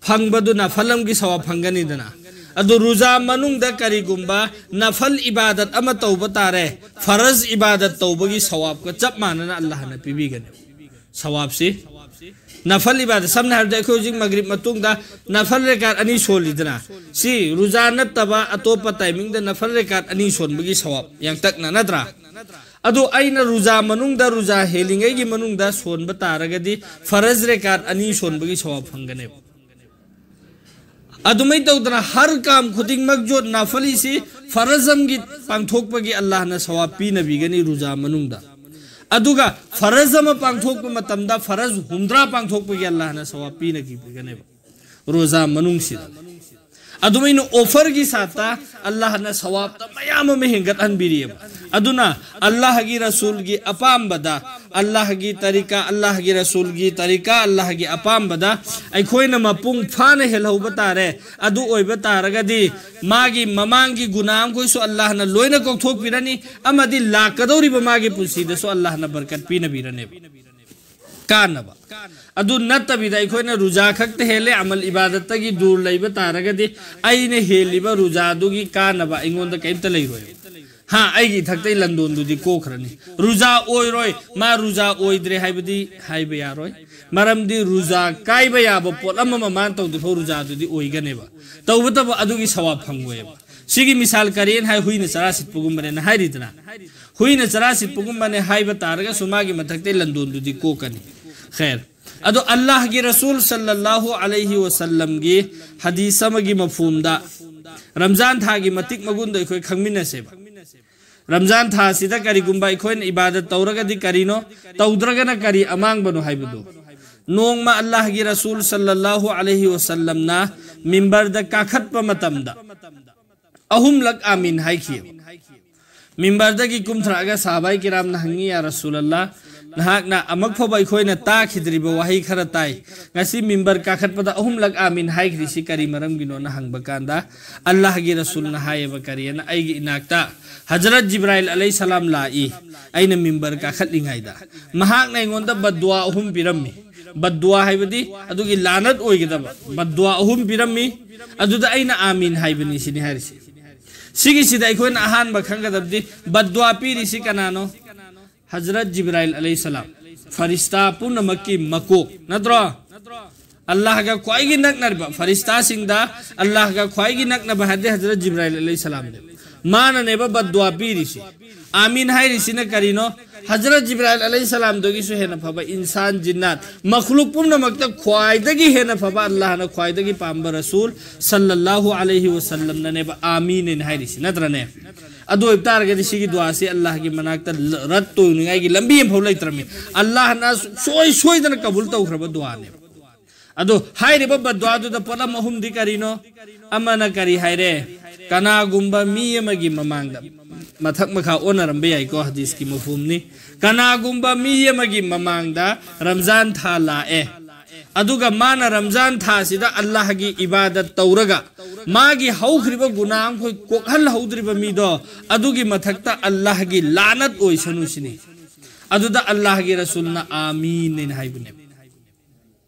ꯐꯪꯕꯗꯨ ꯅꯐꯜ ꯑꯃꯒꯤ ꯁꯋꯥꯕ ꯐꯪꯒꯅꯤꯗꯅ, ꯑꯗꯨ ꯔꯨꯖꯥ ꯃꯅꯨꯡꯗ ꯀꯔꯤꯒꯨꯝꯕ ꯅꯐꯜ ꯏꯕꯥꯗꯠ ꯑꯃ ꯇꯧꯕ ꯇꯥꯔꯦ, ꯐꯔꯖ ꯏꯕꯥꯗꯠ ꯇꯧꯕꯒꯤ ꯁꯋꯥꯕꯀ ꯆꯞ ꯃꯥꯟꯅꯅ ꯑꯜꯂꯥꯍꯅ ꯄꯤꯕꯤꯒꯅꯤ꯫ ꯁꯋꯥꯕꯁꯤ ꯅꯐꯜ ꯏꯕꯥꯗꯠ, ꯁꯝꯅ ꯍꯥꯏꯔꯕꯗ ꯑꯩꯈꯣꯏ ꯍꯧꯖꯤꯛ ꯃꯒ꯭ꯔꯤꯕ ꯃꯇꯨꯡꯗ ꯅꯐꯜ ꯔꯦꯀꯥꯠ ꯑꯅꯤ ꯁꯣꯜꯂꯤꯗꯅ, ꯁꯤ ꯔꯨꯖꯥ ꯅꯠꯇꯕ ꯑꯇꯣꯞꯄ ꯇꯥꯏꯃꯤꯡꯗ ꯅꯐꯜ ꯔꯦꯀꯥꯠ ꯑꯅꯤ ꯁꯣꯟꯕꯒꯤ ꯁꯋꯥꯕ ꯌꯥꯡꯇꯛꯅ ꯅꯠꯇ꯭ꯔꯥ? ꯑꯗꯨ ꯑꯩꯅ ꯔꯨꯖꯥ ꯃꯅꯨꯡꯗ, ꯔꯨꯖꯥ ꯍꯦꯜꯂꯤꯉꯩꯒꯤ ꯃꯅꯨꯡꯗ ꯁꯣꯟꯕ ꯇꯥꯔꯒꯗꯤ ꯐꯔꯖ ꯔꯦꯀꯥꯠ ꯑꯅꯤ ꯁꯣꯟꯕꯒꯤ ꯁꯋꯥꯕ ꯐꯪꯒꯅꯦꯕ꯫ ꯑꯗꯨꯃꯥꯏꯅ ꯇꯧꯗꯅ ꯍꯔ ꯀꯥꯝ ꯈꯨꯗꯤꯡꯃꯛ ꯖꯣꯠ ꯅꯐꯂꯤꯁꯤ ꯐꯔꯖ ꯑꯃꯒꯤ ꯄꯥꯡꯊꯣꯛꯄꯒꯤ ꯑꯜꯂꯥꯍꯅ ꯁꯋꯥꯕ ꯄꯤꯅꯕꯤꯒꯅꯤ ꯔꯨꯖꯥ ꯃꯅꯨꯡꯗ꯫ ꯑꯗꯨꯒ ꯐꯔꯖ ꯑꯃ ꯄꯥꯡꯊꯣꯛꯄ ꯃꯇꯝꯗ ꯐꯔꯖ ꯍꯨꯝꯗ꯭ꯔꯥ ꯄꯥꯡꯊꯣꯛꯄꯒꯤ ꯑꯜꯂꯥꯍꯅ ꯁꯋꯥꯕ ꯄꯤꯅꯕꯤꯒꯅꯦꯕ ꯔꯣꯖꯥ ꯃꯅꯨꯡꯁꯤꯗ꯫ ꯑꯗꯨꯃꯥꯏꯅ ꯑꯣꯐꯔꯒꯤ ꯁꯥꯠꯇ ꯑꯜꯂꯥꯍꯅ ꯁꯋꯥꯕꯇ ꯃꯌꯥꯝ ꯑꯃ ꯍꯦꯟꯒꯠꯍꯟꯕꯤꯔꯤꯑꯕ꯫ ꯑꯗꯨꯅ ꯑꯜꯂꯥꯍꯒꯤ ꯔꯁꯨꯜꯒꯤ ꯑꯄꯥꯝꯕꯗ, ꯑꯜꯂꯥꯍꯒꯤ ꯇꯔꯤꯀꯥ, ꯑꯜꯂꯥꯍꯒꯤ ꯔꯁꯨꯜꯒꯤ ꯇꯔꯤꯀꯥ, ꯑꯜꯂꯥꯍꯒꯤ ꯑꯄꯥꯝꯕꯗ ꯑꯩꯈꯣꯏꯅ ꯃꯄꯨꯡ ꯐꯥꯅ ꯍꯦꯜꯍꯧꯕ ꯇꯥꯔꯦ꯫ ꯑꯗꯨ ꯑꯣꯏꯕ ꯇꯥꯔꯒꯗꯤ ꯃꯥꯒꯤ ꯃꯃꯥꯡꯒꯤ ꯒꯨꯅꯥ ꯑꯃꯈꯣꯏꯁꯨ ꯑꯜꯂꯥꯍꯅ ꯂꯣꯏꯅ ꯀꯣꯛꯊꯣꯛꯄꯤꯔꯅꯤ, ꯑꯃꯗꯤ ꯂꯥꯛꯀꯗꯧꯔꯤꯕ ꯃꯥꯒꯤ ꯄꯨꯟꯁꯤꯗꯁꯨ ꯑꯜꯂꯥꯍꯅ ꯕꯔꯀꯠ ꯄꯤꯅꯕꯤꯔꯅꯦꯕ꯫ ꯀꯥꯟꯅꯕ꯫ ꯑꯗꯨ ꯅꯠꯇꯕꯤꯗ ꯑꯩꯈꯣꯏꯅ ꯔꯨꯖꯥ ꯈꯛꯇ ꯍꯦꯜꯂꯦ, ꯑꯃꯜ ꯏꯕꯥꯗꯠꯇꯒꯤ ꯗꯨꯔ ꯂꯩꯕ ꯇꯥꯔꯒꯗꯤ ꯑꯩꯅ ꯍꯦꯜꯂꯤꯕ ꯔꯨꯖꯥꯗꯨꯒꯤ ꯀꯥꯟꯅꯕ ꯑꯩꯉꯣꯟꯗ ꯀꯩꯝꯇ ꯂꯩꯔꯣꯏ꯫ ꯍꯥ, ꯑꯩꯒꯤ ꯏꯊꯛꯇꯩ ꯂꯟꯗꯣꯟꯗꯨꯗꯤ ꯀꯣꯛꯈ꯭ꯔꯅꯤ꯫ ꯔꯨꯖꯥ ꯑꯣꯏꯔꯣꯏ, ꯃꯥ ꯔꯨꯖꯥ ꯑꯣꯏꯗ꯭ꯔꯦ ꯍꯥꯏꯕꯗꯤ ꯍꯥꯏꯕ ꯌꯥꯔꯣꯏ꯫ ꯃꯔꯝꯗꯤ ꯔꯨꯖꯥ ꯀꯥꯏꯕ ꯌꯥꯕ ꯄꯣꯠ ꯑꯃ ꯃꯃꯥꯅ ꯇꯧꯗ꯭ꯔꯤꯐꯥꯎ ꯔꯨꯖꯥꯗꯨꯗꯤ ꯑꯣꯏꯒꯅꯦꯕ꯫ ꯇꯧꯕꯇꯕꯨ ꯑꯗꯨꯒꯤ ꯁꯋꯥꯕ ꯐꯪꯉꯣꯏꯕ꯫ ꯁꯤꯒꯤ ꯃꯤꯁꯥꯜ ꯀꯔꯤꯅ ꯍꯥꯏ, ꯍꯨꯏꯅ ꯆꯔꯥ ꯁꯤꯠꯄꯒꯨꯝꯕꯅꯦꯅ ꯍꯥꯏꯔꯤꯗꯅ꯫ ꯍꯨꯏꯅ ꯆꯔꯥ ꯁꯤꯠꯄꯒꯨꯝꯕꯅꯦ ꯍꯥꯏꯕ ꯇꯥꯔꯒꯁꯨ ꯃꯥꯒꯤ ꯃꯊꯛꯇꯩ ꯂꯟꯗꯣꯟꯗꯨꯗꯤ ꯀꯣꯛꯀꯅꯤ꯫ ꯈꯦꯔ, ꯑꯗꯣ ꯑꯜꯂꯥꯍꯒꯤ ꯔꯁꯨꯜ ꯁꯜꯂꯜꯂꯥꯍꯨ ꯑꯂꯩꯍꯤ ꯋꯁꯜꯂꯝꯒꯤ ꯍꯗꯤꯁ ꯑꯃꯒꯤ ꯃꯐꯍꯨꯝꯗ ꯔꯝꯖꯥꯟ ꯊꯥꯒꯤ ꯃꯇꯤꯛ ꯃꯒꯨꯟꯗꯣ ꯑꯩꯈꯣꯏ ꯈꯪꯃꯤꯟꯅꯁꯦꯕ꯫ ꯔꯝꯖꯥꯟ ꯊꯥꯁꯤꯗ ꯀꯔꯤꯒꯨꯝꯕ ꯑꯩꯈꯣꯏꯅ ꯏꯕꯥꯗꯠ ꯇꯧꯔꯒꯗꯤ ꯀꯔꯤꯅꯣ, ꯇꯧꯗ꯭ꯔꯒꯅ ꯀꯔꯤ ꯑꯃꯥꯡꯕꯅꯣ ꯍꯥꯏꯕꯗꯨ꯫ ꯅꯣꯡꯃ ꯑꯜꯂꯥꯍꯒꯤ ꯔꯁꯨꯜ ꯁꯜꯂꯜꯂꯥꯍꯨ ꯑꯂꯩꯍꯤ ꯋꯁꯜꯂꯝꯅ ꯃꯤꯝꯕꯔꯗ ꯀꯥꯈꯠꯄ ꯃꯇꯝꯗ ꯑꯍꯨꯝꯂꯛ ꯑꯥꯃꯤꯟ ꯍꯥꯏꯈꯤ꯫ ꯃꯤꯝꯕꯔꯗꯒꯤ ꯀꯨꯝꯊꯔꯛꯑꯒ ꯁꯍꯥꯕꯥꯏ ꯀꯤꯔꯥꯝꯅ ꯍꯪꯉꯤ, "ꯌꯥ ꯔꯁꯨꯂꯜꯂꯥ, ꯅꯍꯥꯛꯅ ꯑꯃꯨꯛ ꯐꯥꯎꯕ ꯑꯩꯈꯣꯏꯅ ꯇꯥꯈꯤꯗ꯭ꯔꯤꯕ ꯋꯥꯍꯩ ꯈꯔ ꯇꯥꯏ꯫ ꯉꯁꯤ ꯃꯤꯝꯕꯔ ꯀꯥꯈꯠꯄꯗ ꯑꯍꯨꯝꯂꯛ ꯑꯥꯃꯤꯟ ꯍꯥꯏꯈ꯭ꯔꯤꯁꯤ ꯀꯔꯤ ꯃꯔꯝꯒꯤꯅꯣꯅ?" ꯍꯪꯕ ꯀꯥꯟꯗ ꯑꯜꯂꯥꯍꯒꯤ ꯔꯁꯨꯜꯅ ꯍꯥꯏꯌꯦꯕ, ꯀꯔꯤꯑꯅ, "ꯑꯩꯒꯤ ꯏꯅꯥꯛꯇ ꯍꯖꯔꯠ ꯖꯤꯕ꯭ꯔꯥꯏꯜ ꯑꯂꯩꯍꯤ ꯁꯂꯥꯝ ꯂꯥꯛꯏ꯫ ꯑꯩꯅ ꯃꯤꯝꯕꯔ ꯀꯥꯈꯠꯂꯤꯉꯩꯗ ꯃꯍꯥꯛꯅ ꯑꯩꯉꯣꯟꯗ ꯕꯗꯗꯨꯋꯥ ꯑꯍꯨꯝ ꯄꯤꯔꯝꯃꯤ"꯫ ꯕꯗꯗꯨꯋꯥ ꯍꯥꯏꯕꯗꯤ ꯑꯗꯨꯒꯤ ꯂꯥꯅꯠ ꯑꯣꯏꯒꯗꯕ ꯕꯗꯗꯨꯋꯥ ꯑꯍꯨꯝ ꯄꯤꯔꯝꯃꯤ꯫ ꯑꯗꯨꯗ ꯑꯩꯅ "ꯑꯥꯃꯤꯟ" ꯍꯥꯏꯕꯅꯤ ꯁꯤꯅꯤ ꯍꯥꯏꯔꯤꯁꯤ꯫ ꯁꯤꯒꯤꯁꯤꯗ ꯑꯩꯈꯣꯏꯅ ꯑꯍꯥꯟꯕ ꯈꯪꯒꯗꯕꯗꯤ ꯕꯗꯗꯨꯋꯥ ꯄꯤꯔꯤꯁꯤ ꯀꯅꯥꯅꯣ? ꯍꯖꯔꯠ ꯖꯤꯕ꯭ꯔꯥꯏꯜ ꯑꯂꯩꯍꯤ ꯁꯂꯥꯝ, ꯐꯔꯤꯁꯇꯥ ꯄꯨꯝꯅꯃꯛꯀꯤ ꯃꯀꯣꯛ ꯅꯠꯇ꯭ꯔꯣ? ꯑꯜꯂꯥꯍꯒ ꯈ꯭ꯋꯥꯏꯒꯤ ꯅꯛꯅꯔꯤꯕ ꯐꯔꯤꯁꯇꯥꯁꯤꯡꯗ, ꯑꯜꯂꯥꯍꯒ ꯈ꯭ꯋꯥꯏꯒꯤ ꯅꯛꯅꯕ ꯍꯥꯏꯗꯤ ꯍꯖꯔꯠ ꯖꯤꯕ꯭ꯔꯥꯏꯜ ꯑꯂꯩꯍꯤ ꯁꯂꯥꯝꯅꯦ꯫ ꯃꯥꯅꯅꯦꯕ ꯕꯗꯗꯨꯋꯥ ꯄꯤꯔꯤꯁꯤ꯫ "ꯑꯥꯃꯤꯟ" ꯍꯥꯏꯔꯤꯁꯤꯅ ꯀꯔꯤꯅꯣ? ꯍꯖꯔꯠ ꯖꯤꯕ꯭ꯔꯥꯏꯜ ꯑꯂꯩꯍꯤ ꯁꯂꯥꯝꯗꯒꯤꯁꯨ ꯍꯦꯟꯅ ꯐꯕ ꯏꯟꯁꯥꯟ ꯖꯤꯟꯅꯥꯠ ꯃꯈꯂꯨꯛ ꯄꯨꯝꯅꯃꯛꯇ ꯈ꯭ꯋꯥꯏꯗꯒꯤ ꯍꯦꯟꯅ ꯐꯕ, ꯑꯜꯂꯥꯍꯅ ꯈ꯭ꯋꯥꯏꯗꯒꯤ ꯄꯥꯝꯕ ꯔꯁꯨꯜ ꯁꯜꯂꯜꯂꯥꯍꯨ ꯑꯂꯩꯍꯤ ꯋꯁꯜꯂꯝꯅꯅꯦꯕ "ꯑꯥꯃꯤꯟ" ꯍꯥꯏꯅ ꯍꯥꯏꯔꯤꯁꯤ, ꯅꯠꯇ꯭ꯔꯅꯦ? ꯑꯗꯨ ꯑꯣꯏꯕ ꯇꯥꯔꯒꯗꯤ ꯁꯤꯒꯤ ꯗꯨꯋꯥꯁꯤ ꯑꯜꯂꯥꯍꯒꯤ ꯃꯅꯥꯛꯇ ꯔꯠ ꯇꯧꯅꯤꯡꯉꯥꯏꯒꯤ ꯂꯝꯕꯤ ꯑꯃꯐꯥꯎ ꯂꯩꯇ꯭ꯔꯕꯅꯤ꯫ ꯑꯜꯂꯥꯍꯅ ꯁꯨꯡꯁꯣꯏ ꯁꯣꯏꯗꯅ ꯀꯕꯨꯜ ꯇꯧꯈ꯭ꯔꯕ ꯗꯨꯋꯥꯅꯦꯕ꯫ ꯑꯗꯣ ꯍꯥꯏꯔꯤꯕ ꯕꯗꯗꯨꯋꯥꯗꯨꯗ ꯄꯣꯠꯂꯝ ꯑꯍꯨꯝꯗꯤ ꯀꯔꯤꯅꯣ? ꯑꯃꯅ ꯀꯔꯤ ꯍꯥꯏꯔꯦ? ꯀꯅꯥꯒꯨꯝꯕ ꯃꯤ ꯑꯃꯒꯤ ꯃꯃꯥꯡꯗ, ꯃꯊꯛ ꯃꯈꯥ ꯑꯣꯟꯅꯔꯝꯕ ꯌꯥꯏꯀꯣ, ꯍꯗꯤꯁꯀꯤ ꯃꯐꯍꯨꯝꯅꯤ꯫ ꯀꯅꯥꯒꯨꯝꯕ ꯃꯤ ꯑꯃꯒꯤ ꯃꯃꯥꯡꯗ ꯔꯝꯖꯥꯟ ꯊꯥ ꯂꯥꯛꯑꯦ, ꯑꯗꯨꯒ ꯃꯥꯅ ꯔꯝꯖꯥꯟ ꯊꯥꯁꯤꯗ ꯑꯜꯂꯥꯍꯒꯤ ꯏꯕꯥꯗꯠ ꯇꯧꯔꯒ ꯃꯥꯒꯤ ꯍꯧꯈ꯭ꯔꯤꯕ ꯒꯨꯅꯥ ꯑꯃꯈꯣꯏ ꯀꯣꯛꯍꯜꯍꯧꯗ꯭ꯔꯤꯕ ꯃꯤꯗꯣ, ꯑꯗꯨꯒꯤ ꯃꯊꯛꯇ ꯑꯜꯂꯥꯍꯒꯤ ꯂꯥꯅꯠ ꯑꯣꯏꯁꯅꯨ ꯁꯤꯅꯤ꯫ ꯑꯗꯨꯗ ꯑꯜꯂꯥꯍꯒꯤ ꯔꯁꯨꯜꯅ "ꯑꯥꯃꯤꯟ" ꯍꯥꯏꯅ ꯍꯥꯏꯕꯅꯦꯕ꯫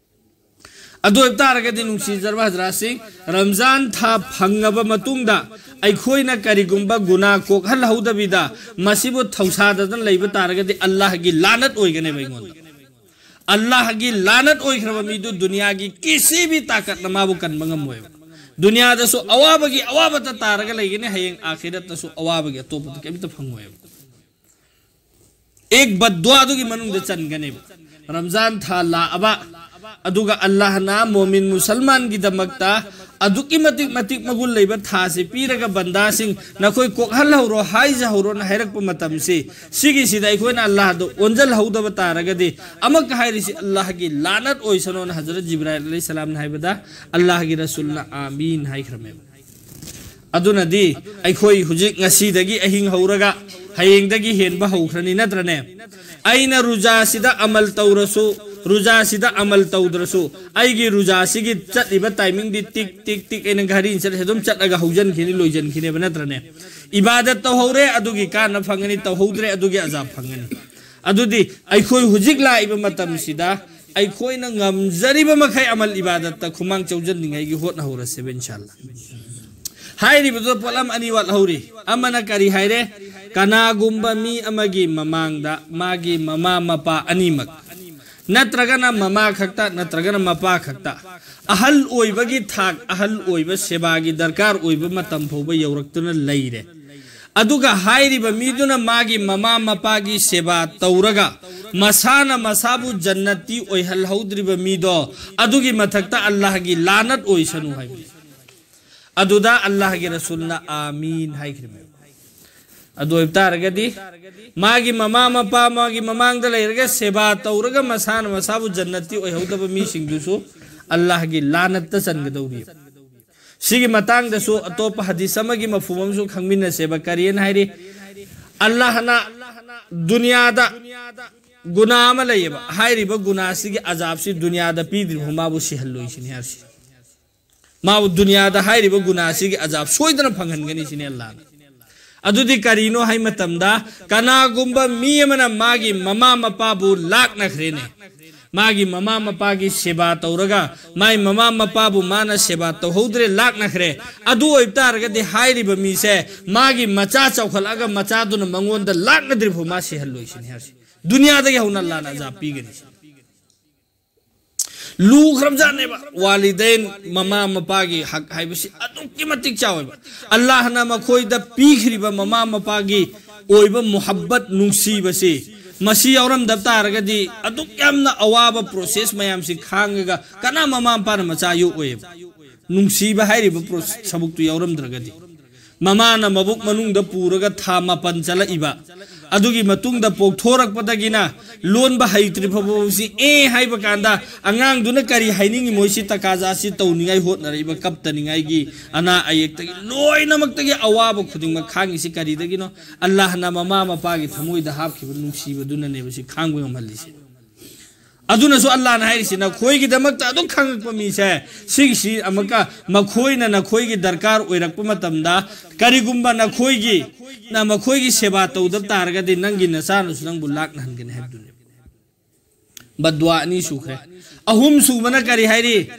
ꯑꯗꯨ ꯑꯣꯏꯕ ꯇꯥꯔꯒꯗꯤ, ꯅꯨꯡꯁꯤꯖꯔꯕ ꯍꯖꯔꯥꯠꯁꯤꯡ, ꯔꯝꯖꯥꯟ ꯊꯥ ꯐꯪꯉꯕ ꯃꯇꯨꯡꯗ ꯑꯩꯈꯣꯏꯅ ꯀꯔꯤꯒꯨꯝꯕ ꯒꯨꯅꯥ ꯀꯣꯛꯍꯜꯍꯧꯗꯕꯤꯗ ꯃꯁꯤꯕꯨ ꯊꯧꯁꯥꯗꯗꯅ ꯂꯩꯕ ꯇꯥꯔꯒꯗꯤ ꯑꯜꯂꯥꯍꯒꯤ ꯂꯥꯅꯠ ꯑꯣꯏꯒꯅꯦꯕ ꯑꯩꯉꯣꯟꯗ꯫ ꯑꯜꯂꯥꯍꯒꯤ ꯂꯥꯅꯠ ꯑꯣꯏꯈ꯭ꯔꯕ ꯃꯤꯗꯨ ꯗꯨꯅꯤꯌꯥꯒꯤ ꯀꯤꯁꯤ ꯚꯤ ꯇꯥꯀꯠꯅ ꯃꯥꯕꯨ ꯀꯟꯕ ꯉꯝꯃꯣꯏꯕ꯫ ꯗꯨꯅꯤꯌꯥꯗꯁꯨ ꯑꯋꯥꯕꯒꯤ ꯑꯋꯥꯕꯇ ꯇꯥꯔꯒ ꯂꯩꯒꯅꯤ, ꯍꯌꯦꯡ ꯑꯥꯈꯤꯔꯠꯇꯁꯨ ꯑꯋꯥꯕꯒꯤ ꯑꯇꯣꯞꯄꯗ ꯀꯩꯝꯇ ꯐꯪꯉꯣꯏꯕ꯫ ꯑꯦꯛ ꯕꯗ꯭ꯋꯥꯗꯨꯒꯤ ꯃꯅꯨꯡꯗ ꯆꯟꯒꯅꯦꯕ꯫ ꯔꯝꯖꯥꯟ ꯊꯥ ꯂꯥꯛꯑꯕ, ꯑꯗꯨꯒ ꯑꯜꯂꯥꯍꯅ ꯃꯣꯃꯤꯟ ꯃꯨꯁꯜꯃꯥꯟꯒꯤꯗꯃꯛꯇ ꯑꯗꯨꯛꯀꯤ ꯃꯇꯤꯛ, ꯃꯇꯤꯛ ꯃꯒꯨꯟ ꯂꯩꯕ ꯊꯥꯁꯤ ꯄꯤꯔꯒ, "ꯕꯟꯗꯥꯁꯤꯡ, ꯅꯈꯣꯏ ꯀꯣꯛꯍꯜꯍꯧꯔꯣ, ꯍꯥꯏꯖꯍꯧꯔꯣꯅ" ꯍꯥꯏꯔꯛꯄ ꯃꯇꯝꯁꯤ, ꯁꯤꯒꯤꯁꯤꯗ ꯑꯩꯈꯣꯏꯅ ꯑꯜꯂꯥꯍꯗ ꯑꯣꯟꯖꯜꯍꯧꯗꯕ ꯇꯥꯔꯒꯗꯤ, ꯑꯃꯛꯀ ꯍꯥꯏꯔꯤꯁꯤ, "ꯑꯜꯂꯥꯍꯒꯤ ꯂꯥꯅꯠ ꯑꯣꯏꯁꯅꯣꯅ" ꯍꯖꯔꯠ ꯖꯤꯕ꯭ꯔꯥꯏꯜ ꯑꯂꯩꯍꯤꯁꯁꯂꯥꯝꯅ ꯍꯥꯏꯕꯗ, ꯑꯜꯂꯥꯍꯒꯤ ꯔꯁꯨꯜꯅ "ꯑꯥꯃꯤꯟ" ꯍꯥꯏꯈ꯭ꯔꯃꯦꯕ꯫ ꯑꯗꯨꯅꯗꯤ ꯑꯩꯈꯣꯏ ꯍꯧꯖꯤꯛ ꯉꯁꯤꯗꯒꯤ ꯑꯍꯤꯡ ꯍꯧꯔꯒ ꯍꯌꯦꯡꯗꯒꯤ ꯍꯦꯟꯕ ꯍꯧꯈ꯭ꯔꯅꯤ, ꯅꯠꯇ꯭ꯔꯅꯦ? ꯑꯩꯅ ꯔꯨꯖꯥꯁꯤꯗ ꯑꯃꯜ ꯇꯧꯔꯁꯨ, ꯔꯨꯖꯥꯁꯤꯗ ꯑꯃꯜ ꯇꯧꯗ꯭ꯔꯁꯨ, ꯑꯩꯒꯤ ꯔꯨꯖꯥꯁꯤꯒꯤ ꯆꯠꯂꯤꯕ ꯇꯥꯏꯃꯤꯡꯗꯤ ꯇꯤꯛ, ꯇꯤꯛ, ꯇꯤꯛ ꯑꯩꯅ ꯘꯔꯤꯅ ꯆꯠꯂꯤꯁꯦ ꯑꯗꯨꯝ ꯆꯠꯂꯒ ꯍꯧꯖꯟꯈꯤꯅꯤ, ꯂꯣꯏꯖꯟꯈꯤꯅꯦꯕ, ꯅꯠꯇ꯭ꯔꯅꯦ? ꯏꯕꯥꯗꯠ ꯇꯧꯍꯧꯔꯦ, ꯑꯗꯨꯒꯤ ꯀꯥꯟꯅ ꯐꯪꯒꯅꯤ, ꯇꯧꯍꯧꯗ꯭ꯔꯦ, ꯑꯗꯨꯒꯤ ꯑꯖꯥꯕ ꯐꯪꯒꯅꯤ꯫ ꯑꯗꯨꯗꯤ ꯑꯩꯈꯣꯏ ꯍꯧꯖꯤꯛ ꯂꯥꯛꯏꯕ ꯃꯇꯝꯁꯤꯗ ꯑꯩꯈꯣꯏꯅ ꯉꯝꯖꯔꯤꯕ ꯃꯈꯩ ꯑꯃꯜ ꯏꯕꯥꯗꯠꯇ ꯈꯨꯃꯥꯡ ꯆꯧꯖꯟꯅꯤꯡꯉꯥꯏꯒꯤ ꯍꯣꯠꯅꯍꯧꯔꯁꯦꯕ, ꯏꯟꯁꯥꯜꯂꯥ꯫ ꯍꯥꯏꯔꯤꯕꯗꯨꯗ ꯄꯣꯠꯂꯝ ꯑꯅꯤ ꯋꯥꯠꯍꯧꯔꯤ꯫ ꯑꯃꯅ ꯀꯔꯤ ꯍꯥꯏꯔꯦ? ꯀꯅꯥꯒꯨꯝꯕ ꯃꯤ ꯑꯃꯒꯤ ꯃꯃꯥꯡꯗ ꯃꯥꯒꯤ ꯃꯃꯥ ꯃꯄꯥ ꯑꯅꯤꯃꯛ, ꯅꯠꯇ꯭ꯔꯒꯅ ꯃꯃꯥ ꯈꯛꯇ, ꯅꯠꯇ꯭ꯔꯒꯅ ꯃꯄꯥ ꯈꯛꯇ, ꯑꯍꯜ ꯑꯣꯏꯕꯒꯤ ꯊꯥꯛ, ꯑꯍꯜ ꯑꯣꯏꯕ ꯁꯦꯕꯥꯒꯤ ꯗꯔꯀꯥꯔ ꯑꯣꯏꯕ ꯃꯇꯝ ꯐꯥꯎꯕ ꯌꯧꯔꯛꯇꯨꯅ ꯂꯩꯔꯦ꯫ ꯑꯗꯨꯒ ꯍꯥꯏꯔꯤꯕ ꯃꯤꯗꯨꯅ ꯃꯥꯒꯤ ꯃꯃꯥ ꯃꯄꯥꯒꯤ ꯁꯦꯕꯥ ꯇꯧꯔꯒ ꯃꯁꯥꯅ ꯃꯁꯥꯕꯨ ꯖꯟꯅꯠꯇꯤ ꯑꯣꯏꯍꯜꯍꯧꯗ꯭ꯔꯤꯕ ꯃꯤꯗꯣ, ꯑꯗꯨꯒꯤ ꯃꯊꯛꯇ "ꯑꯜꯂꯥꯍꯒꯤ ꯂꯥꯅꯠ ꯑꯣꯏꯁꯅꯨ" ꯍꯥꯏꯕꯅꯤ꯫ ꯑꯗꯨꯗ ꯑꯜꯂꯥꯍꯒꯤ ꯔꯁꯨꯜꯅ "ꯑꯥꯃꯤꯟ" ꯍꯥꯏꯈ꯭ꯔꯤꯕꯅꯤ꯫ ꯑꯗꯨ ꯑꯣꯏꯕ ꯇꯥꯔꯒꯗꯤ, ꯃꯥꯒꯤ ꯃꯃꯥ ꯃꯄꯥ, ꯃꯥꯒꯤ ꯃꯃꯥꯡꯗ ꯂꯩꯔꯒ ꯁꯦꯕꯥ ꯇꯧꯔꯒ ꯃꯁꯥꯅ ꯃꯁꯥꯕꯨ ꯖꯟꯅꯠꯇꯤ ꯑꯣꯏꯍꯧꯗꯕ ꯃꯤꯁꯤꯡꯗꯨꯁꯨ ꯑꯜꯂꯥꯍꯒꯤ ꯂꯥꯅꯠꯇ ꯆꯟꯒꯗꯧꯔꯤ꯫ ꯁꯤꯒꯤ ꯃꯇꯥꯡꯗꯁꯨ ꯑꯇꯣꯞꯄ ꯍꯗꯤꯁ ꯑꯃꯒꯤ ꯃꯐꯍꯨꯝ ꯑꯃꯁꯨ ꯈꯪꯃꯤꯟꯅꯁꯦꯕ꯫ ꯀꯔꯤꯅ ꯍꯥꯏꯔꯤ? ꯑꯜꯂꯥꯍꯅ ꯗꯨꯅꯤꯌꯥꯗ ꯒꯨꯅꯥ ꯑꯃ ꯂꯩꯌꯦꯕ, ꯍꯥꯏꯔꯤꯕ ꯒꯨꯅꯥꯁꯤꯒꯤ ꯑꯖꯥꯕꯁꯤ ꯗꯨꯅꯤꯌꯥꯗ ꯄꯤꯗ꯭ꯔꯤꯕ ꯃꯥꯕꯨ ꯁꯤꯍꯜꯂꯣꯏ ꯁꯤꯅꯤ ꯍꯥꯏꯔꯤꯁꯤ꯫ ꯃꯥꯕꯨ ꯗꯨꯅꯤꯌꯥꯗ ꯍꯥꯏꯔꯤꯕ ꯒꯨꯅꯥꯁꯤꯒꯤ ꯑꯖꯥꯕ ꯁꯣꯏꯗꯅ ꯐꯪꯍꯟꯒꯅꯤ ꯁꯤꯅꯤ ꯑꯜꯂꯥꯍꯅ꯫ ꯑꯗꯨꯗꯤ ꯀꯔꯤꯅꯣ ꯍꯥꯏ ꯃꯇꯝꯗ, ꯀꯅꯥꯒꯨꯝꯕ ꯃꯤ ꯑꯃꯅ ꯃꯥꯒꯤ ꯃꯃꯥ ꯃꯄꯥꯕꯨ ꯂꯥꯛꯅꯈ꯭ꯔꯦꯅꯦ, ꯃꯥꯒꯤ ꯃꯃꯥ ꯃꯄꯥꯒꯤ ꯁꯦꯕꯥ ꯇꯧꯔꯒ ꯃꯥꯒꯤ ꯃꯃꯥ ꯃꯄꯥꯕꯨ ꯃꯥꯅ ꯁꯦꯕꯥ ꯇꯧꯍꯧꯗ꯭ꯔꯦ, ꯂꯥꯛꯅꯈ꯭ꯔꯦ, ꯑꯗꯨ ꯑꯣꯏꯕ ꯇꯥꯔꯒꯗꯤ ꯍꯥꯏꯔꯤꯕ ꯃꯤꯁꯦ ꯃꯥꯒꯤ ꯃꯆꯥ ꯆꯥꯎꯈꯠꯂꯛꯑꯒ ꯃꯆꯥꯗꯨꯅ ꯃꯉꯣꯟꯗ ꯂꯥꯛꯅꯗ꯭ꯔꯤꯐꯥꯎ ꯃꯥ ꯁꯤꯍꯜꯂꯣꯏ ꯁꯤꯅꯤ ꯍꯥꯏꯔꯤꯁꯤ꯫ ꯗꯨꯅꯤꯌꯥꯗꯒꯤ ꯍꯧꯅ ꯑꯜꯂꯥꯍꯅ ꯑꯖꯥꯕ ꯄꯤꯒꯅꯤ꯫ ꯂꯨꯈ꯭ꯔꯕꯖꯥꯠꯅꯦꯕ꯫ ꯋꯥꯂꯤꯗꯩꯟ, ꯃꯃꯥ ꯃꯄꯥꯒꯤ ꯍꯛ ꯍꯥꯏꯕꯁꯤ ꯑꯗꯨꯛꯀꯤ ꯃꯇꯤꯛ ꯆꯥꯎꯋꯦꯕ꯫ ꯑꯜꯂꯥꯍꯅ ꯃꯈꯣꯏꯗ ꯄꯤꯈ꯭ꯔꯤꯕ ꯃꯃꯥ ꯃꯄꯥꯒꯤ ꯑꯣꯏꯕ ꯃꯨꯍꯕꯠ, ꯅꯨꯡꯁꯤꯕꯁꯤ, ꯃꯁꯤ ꯌꯥꯎꯔꯝꯗꯕ ꯇꯥꯔꯒꯗꯤ ꯑꯗꯨꯛ ꯌꯥꯝꯅ ꯑꯋꯥꯕ ꯄ꯭ꯔꯣꯁꯦꯁ ꯃꯌꯥꯝꯁꯤ ꯈꯥꯡꯉꯒ ꯀꯅꯥ ꯃꯃꯥ ꯃꯄꯥꯅ ꯃꯆꯥ ꯌꯣꯛꯑꯣꯏꯕ? ꯅꯨꯡꯁꯤꯕ ꯍꯥꯏꯔꯤꯕ ꯄ꯭ꯔꯣ-, ꯁꯔꯨꯛꯇꯨ ꯌꯥꯎꯔꯝꯗ꯭ꯔꯒꯗꯤ꯫ ꯃꯃꯥꯅ ꯃꯕꯨꯛ ꯃꯅꯨꯡꯗ ꯄꯨꯔꯒ ꯊꯥ ꯃꯥꯄꯟ ꯆꯠꯂꯛꯏꯕ, ꯑꯗꯨꯒꯤ ꯃꯇꯨꯡꯗ ꯄꯣꯛꯊꯣꯔꯛꯄꯗꯒꯤꯅ ꯂꯣꯟꯕ ꯍꯩꯇ꯭ꯔꯤ ꯐꯥꯎꯕꯁꯤ "ꯑꯦ" ꯍꯥꯏꯕ ꯀꯥꯟꯗ ꯑꯉꯥꯡꯗꯨꯅ ꯀꯔꯤ ꯍꯥꯏꯅꯤꯡꯉꯤ, ꯃꯣꯏꯁꯤ ꯇꯀꯥꯖꯥꯁꯤ ꯇꯧꯅꯤꯡꯉꯥꯏ ꯍꯣꯠꯅꯔꯛꯏꯕ, ꯀꯞꯇꯅꯤꯡꯉꯥꯏꯒꯤ, ꯑꯅꯥ ꯑꯌꯦꯛꯇꯒꯤ ꯂꯣꯏꯅꯃꯛꯇꯒꯤ ꯑꯋꯥꯕ ꯈꯨꯗꯤꯡꯃꯛ ꯈꯥꯡꯉꯤꯁꯤ ꯀꯔꯤꯗꯒꯤꯅꯣ? ꯑꯜꯂꯥꯍꯅ ꯃꯃꯥ ꯃꯄꯥꯒꯤ ꯊꯃꯣꯏꯗ ꯍꯥꯞꯈꯤꯕ ꯅꯨꯡꯁꯤꯕꯗꯨꯅꯅꯦꯕ ꯁꯤ ꯈꯥꯡꯕ ꯉꯝꯍꯜꯂꯤꯁꯦ꯫ ꯑꯗꯨꯅꯁꯨ ꯑꯜꯂꯥꯍꯅ ꯍꯥꯏꯔꯤꯁꯤ, "ꯅꯈꯣꯏꯒꯤꯗꯃꯛꯇ ꯑꯗꯨꯝ ꯈꯪꯉꯛꯄ ꯃꯤꯁꯦ, ꯁꯤꯒꯤꯁꯤ ꯑꯃꯨꯛꯀ ꯃꯈꯣꯏꯅ ꯅꯈꯣꯏꯒꯤ ꯗꯔꯀꯥꯔ ꯑꯣꯏꯔꯛꯄ ꯃꯇꯝꯗ ꯀꯔꯤꯒꯨꯝꯕ ꯅꯈꯣꯏꯒꯤ, ꯅ ꯃꯈꯣꯏꯒꯤ ꯁꯦꯕꯥ ꯇꯧꯗꯕ ꯇꯥꯔꯒꯗꯤ ꯅꯪꯒꯤ ꯅꯆꯥꯅꯁꯨ ꯅꯪꯕꯨ ꯂꯥꯛꯅꯍꯟꯒꯅꯤ" ꯍꯥꯏꯕꯗꯨꯅꯤ꯫ ꯕꯗꯋꯥ ꯑꯅꯤ ꯁꯨꯈ꯭ꯔꯦ꯫ ꯑꯍꯨꯝ ꯁꯨꯕꯅ ꯀꯔꯤ ꯍꯥꯏꯔꯤ?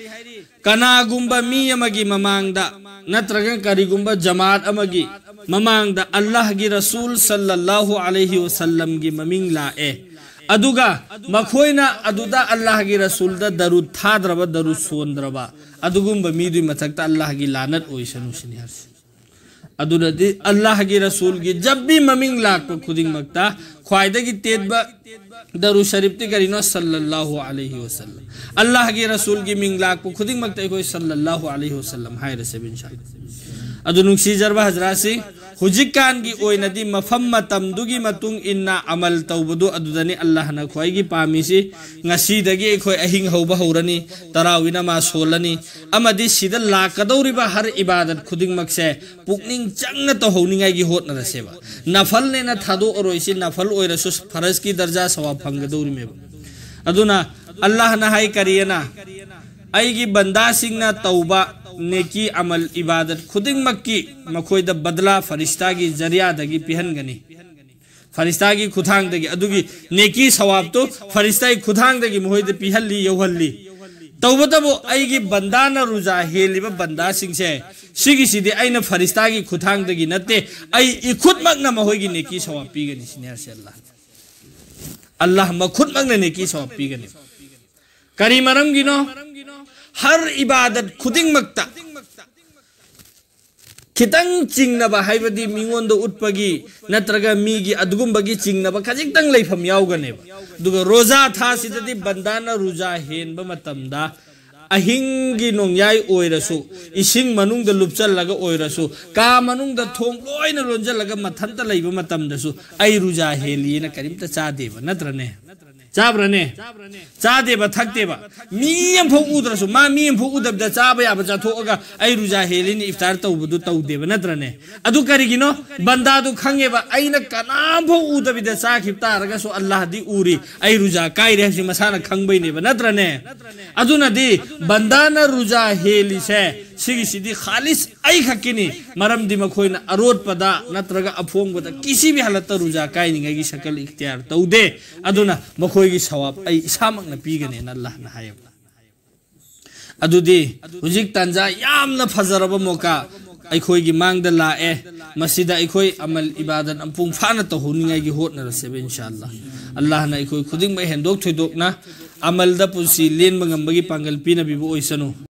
ꯀꯅꯥꯒꯨꯝꯕ ꯃꯤ ꯑꯃꯒꯤ ꯃꯃꯥꯡꯗ ꯅꯠꯇ꯭ꯔꯒ ꯀꯔꯤꯒꯨꯝꯕ ꯖꯃꯥꯠ ꯑꯃꯒꯤ ꯃꯃꯥꯡꯗ ꯑꯜꯂꯥꯍꯒꯤ ꯔꯁꯨꯜ ꯁꯜꯂꯜꯂꯥꯍꯨ ꯑꯂꯩꯍꯤ ꯋꯁꯜꯂꯝꯒꯤ ꯃꯃꯤꯡ ꯂꯥꯛꯑꯦ, ꯑꯗꯨꯒ ꯃꯈꯣꯏꯅ ꯑꯗꯨꯗ ꯑꯜꯂꯥꯍꯒꯤ ꯔꯁꯨꯜꯗ ꯗꯔꯨꯗ ꯊꯥꯗ꯭ꯔꯕ, ꯗꯔꯨꯗ ꯁꯣꯟꯗ꯭ꯔꯕ, ꯑꯗꯨꯒꯨꯝꯕ ꯃꯤꯗꯨꯒꯤ ꯃꯊꯛꯇ ꯑꯜꯂꯥꯍꯒꯤ ꯂꯥꯅꯠ ꯑꯣꯏꯁꯅꯨ ꯁꯤꯅꯤ ꯍꯥꯏꯔꯤꯁꯦ꯫ ꯑꯗꯨꯅꯗꯤ ꯑꯜꯂꯥꯍꯒꯤ ꯔꯁꯨꯜꯒꯤ ꯖꯕ ꯚꯤ ꯃꯃꯤꯡ ꯂꯥꯛꯄ ꯈꯨꯗꯤꯡꯃꯛꯇ ꯈ꯭ꯋꯥꯏꯗꯒꯤ ꯇꯦꯟꯕ ꯗꯔꯨ ꯁꯔꯤꯐꯇꯤ ꯀꯔꯤꯅꯣ? ꯁꯜꯂꯜꯂꯥꯍꯨ ꯑꯂꯩꯍꯤ ꯋꯁꯜꯂꯝ꯫ ꯑꯜꯂꯥꯍꯒꯤ ꯔꯁꯨꯜꯒꯤ ꯃꯤꯡ ꯂꯥꯛꯄ ꯈꯨꯗꯤꯡꯃꯛꯇ ꯑꯩꯈꯣꯏ ꯁꯜꯂꯜꯂꯥꯍꯨ ꯑꯂꯩꯍꯤ ꯋꯁꯜꯂꯝ ꯍꯥꯏꯔꯁꯦꯕ, ꯏꯟꯁꯥ ꯑꯜꯂꯥꯍ꯫ ꯑꯗꯨ ꯅꯨꯡꯁꯤꯖꯔꯕ ꯍꯖꯔꯥꯠꯁꯤ, ꯍꯧꯖꯤꯛꯀꯥꯟꯒꯤ ꯑꯣꯏꯅꯗꯤ ꯃꯐꯝ ꯃꯇꯝꯗꯨꯒꯤ ꯃꯇꯨꯡ ꯏꯟꯅ ꯑꯃꯜ ꯇꯧꯕꯗꯨ ꯑꯗꯨꯗꯅꯤ ꯑꯜꯂꯥꯍꯅ ꯈ꯭ꯋꯥꯏꯒꯤ ꯄꯥꯝꯃꯤꯁꯤ꯫ ꯉꯁꯤꯗꯒꯤ ꯑꯩꯈꯣꯏ ꯑꯍꯤꯡ ꯍꯧꯕ ꯍꯧꯔꯅꯤ, ꯇꯔꯥꯋꯤ ꯅꯃꯥꯖ ꯁꯣꯜꯂꯅꯤ, ꯑꯃꯗꯤ ꯁꯤꯗ ꯂꯥꯛꯀꯗꯧꯔꯤꯕ ꯍꯔ ꯏꯕꯥꯗꯠ ꯈꯨꯗꯤꯡꯃꯛꯁꯦ ꯄꯨꯛꯅꯤꯡ ꯆꯪꯅ ꯇꯧꯍꯧꯅꯤꯡꯉꯥꯏꯒꯤ ꯍꯣꯠꯅꯔꯁꯦꯕ꯫ ꯅꯐꯜꯅꯦꯅ ꯊꯥꯗꯣꯛꯑꯔꯣꯏꯁꯤ, ꯅꯐꯜ ꯑꯣꯏꯔꯁꯨ ꯐꯔꯖꯀꯤ ꯗꯔꯖꯥ ꯁꯋꯥꯕ ꯐꯪꯒꯗꯧꯔꯤꯃꯦꯕ꯫ ꯑꯗꯨꯅ ꯑꯜꯂꯥꯍꯅ ꯍꯥꯏ ꯀꯔꯤꯑꯅ? "ꯑꯩꯒꯤ ꯕꯟꯗꯥꯁꯤꯡꯅ ꯇꯧꯕ ꯅꯦꯀꯤ ꯑꯃꯜ ꯏꯕꯥꯗꯠ ꯈꯨꯗꯤꯡꯃꯛꯀꯤ ꯃꯈꯣꯏꯗ ꯕꯗꯂꯥ ꯐꯔꯤꯁꯇꯥꯒꯤ ꯖꯔꯤꯌꯥꯗꯒꯤ ꯄꯤꯍꯟꯒꯅꯤ"꯫ ꯐꯔꯤꯁꯇꯥꯒꯤ ꯈꯨꯊꯥꯡꯗꯒꯤ, ꯑꯗꯨꯒꯤ ꯅꯦꯀꯤ ꯁꯋꯥꯕꯇꯨ ꯐꯔꯤꯁꯇꯥꯒꯤ ꯈꯨꯊꯥꯡꯗꯒꯤ ꯃꯈꯣꯏꯗ ꯄꯤꯍꯜꯂꯤ, ꯌꯧꯍꯜꯂꯤ꯫ ꯇꯧꯕꯇꯕꯨ ꯑꯩꯒꯤ ꯕꯟꯗꯥꯅ ꯔꯨꯖꯥ ꯍꯦꯜꯂꯤꯕ ꯕꯟꯗꯥꯁꯤꯡꯁꯦ, ꯁꯤꯒꯤꯁꯤꯗꯤ ꯑꯩꯅ ꯐꯔꯤꯁꯇꯥꯒꯤ ꯈꯨꯊꯥꯡꯗꯒꯤ ꯅꯠꯇꯦ, ꯑꯩ ꯏꯈꯨꯠꯃꯛꯅ ꯃꯈꯣꯏꯒꯤ ꯅꯦꯀꯤ ꯁꯋꯥꯕ ꯄꯤꯒꯅꯤ ꯁꯤꯅꯤ ꯍꯥꯏꯔꯤꯁꯦ ꯑꯜꯂꯥꯍ꯫ ꯑꯜꯂꯥꯍ ꯃꯈꯨꯠꯃꯛꯅ ꯅꯦꯀꯤ ꯁꯋꯥꯕ ꯄꯤꯒꯅꯤ꯫ ꯀꯔꯤ ꯃꯔꯝꯒꯤꯅꯣ? ꯍꯔ ꯏꯕꯥꯗꯠ ꯈꯨꯗꯤꯡꯃꯛꯇ ꯈꯤꯇꯪ ꯆꯤꯡꯅꯕ ꯍꯥꯏꯕꯗꯤ ꯃꯤꯉꯣꯟꯗ ꯎꯠꯄꯒꯤ ꯅꯠꯇ꯭ꯔꯒ ꯃꯤꯒꯤ ꯑꯗꯨꯒꯨꯝꯕꯒꯤ ꯆꯤꯡꯅꯕ ꯈꯖꯤꯛꯇꯪ ꯂꯩꯐꯝ ꯌꯥꯎꯒꯅꯦꯕ꯫ ꯑꯗꯨꯒ ꯔꯣꯖꯥ ꯊꯥꯁꯤꯗꯗꯤ ꯕꯟꯗꯥꯅ ꯔꯨꯖꯥ ꯍꯦꯟꯕ ꯃꯇꯝꯗ ꯑꯍꯤꯡꯒꯤ ꯅꯣꯡꯌꯥꯏ ꯑꯣꯏꯔꯁꯨ, ꯏꯁꯤꯡ ꯃꯅꯨꯡꯗ ꯂꯨꯞꯆꯜꯂꯒ ꯑꯣꯏꯔꯁꯨ, ꯀꯥ ꯃꯅꯨꯡꯗ ꯊꯣꯡ ꯂꯣꯏꯅ ꯂꯣꯟꯖꯜꯂꯒ ꯃꯊꯟꯇ ꯂꯩꯕ ꯃꯇꯝꯗꯁꯨ ꯑꯩ ꯔꯨꯖꯥ ꯍꯦꯜꯂꯤꯅ ꯀꯔꯤꯝꯇ ꯆꯥꯗꯦꯕ, ꯅꯠꯇ꯭ꯔꯅꯦ? ꯆꯥꯕ꯭ꯔꯅꯦ? ꯆꯥꯗꯦꯕ, ꯊꯛꯇꯦꯕ꯫ ꯃꯤ ꯑꯃꯐꯥꯎ ꯎꯗ꯭ꯔꯁꯨ, ꯃꯥ ꯃꯤ ꯑꯃꯐꯥꯎ ꯎꯗꯕꯤꯗ ꯆꯥꯕ ꯌꯥꯕ ꯆꯥꯊꯣꯛꯑꯒ ꯑꯩ ꯔꯨꯖꯥ ꯍꯦꯜꯂꯤꯅ ꯏꯐꯇꯥꯔ ꯇꯧꯕꯗꯨ ꯇꯧꯗꯦꯕ, ꯅꯠꯇ꯭ꯔꯅꯦ? ꯑꯗꯨ ꯀꯔꯤꯒꯤꯅꯣ? ꯕꯟꯗꯥꯗꯨ ꯈꯪꯉꯦꯕ, ꯑꯩꯅ ꯀꯅꯥꯝꯐꯥꯎ ꯎꯗꯕꯤꯗ ꯆꯥꯈꯤꯕ ꯇꯥꯔꯒꯁꯨ ꯑꯜꯂꯥꯍꯗꯤ ꯎꯔꯤ, ꯑꯩ ꯔꯨꯖꯥ ꯀꯥꯏꯔꯦ ꯍꯥꯏꯕꯁꯤ ꯃꯁꯥꯅ ꯈꯪꯕꯩꯅꯦꯕ, ꯅꯠꯇ꯭ꯔꯅꯦ? ꯑꯗꯨꯅꯗꯤ ꯕꯟꯗꯥꯅ ꯔꯨꯖꯥ ꯍꯦꯜꯂꯤꯁꯦ ꯁꯤꯒꯤꯁꯤꯗꯤ ꯈꯥꯂꯤꯁ ꯑꯩ ꯈꯛꯀꯤꯅꯤ, ꯃꯔꯝꯗꯤ ꯃꯈꯣꯏꯅ ꯑꯔꯣꯠꯄꯗ ꯅꯠꯇ꯭ꯔꯒ ꯑꯐꯣꯡꯕꯗ ꯀꯤꯁꯤ ꯚꯤ ꯍꯥꯂꯠꯇ ꯔꯨꯖꯥ ꯀꯥꯏꯅꯤꯡꯉꯥꯏꯒꯤ ꯁꯀꯜ ꯏꯈꯇꯤꯌꯥꯔ ꯇꯧꯗꯦ꯫ ꯑꯗꯨꯅ ꯃꯈꯣꯏꯒꯤ ꯁꯋꯥꯕ ꯑꯩ ꯏꯁꯥꯃꯛꯅ ꯄꯤꯒꯅꯦꯅ ꯑꯜꯂꯥꯍꯅ ꯍꯥꯏꯌꯦꯕ꯫ ꯑꯗꯨꯗꯤ ꯍꯧꯖꯤꯛ ꯇꯥꯟꯖꯥ ꯌꯥꯝꯅ ꯐꯖꯔꯕ ꯃꯣꯀꯥ ꯑꯩꯈꯣꯏꯒꯤ ꯃꯥꯡꯗ ꯂꯥꯛꯑꯦ꯫ ꯃꯁꯤꯗ ꯑꯩꯈꯣꯏ ꯑꯃꯜ ꯏꯕꯥꯗꯠ ꯃꯄꯨꯡ ꯐꯥꯅ ꯇꯧꯍꯧꯅꯤꯡꯉꯥꯏꯒꯤ ꯍꯣꯠꯅꯔꯁꯦꯕ, ꯏꯟꯁꯥ ꯑꯜꯂꯥꯍ꯫ ꯑꯜꯂꯥꯍꯅ ꯑꯩꯈꯣꯏ ꯈꯨꯗꯤꯡꯃꯛ ꯍꯦꯟꯗꯣꯛ ꯊꯣꯏꯗꯣꯛꯅ ꯑꯃꯜꯗ ꯄꯨꯟꯁꯤ ꯂꯦꯟꯕ ꯉꯝꯕꯒꯤ ꯄꯥꯡꯒꯜ ꯄꯤꯅꯕꯤꯕ ꯑꯣꯏꯁꯅꯨ꯫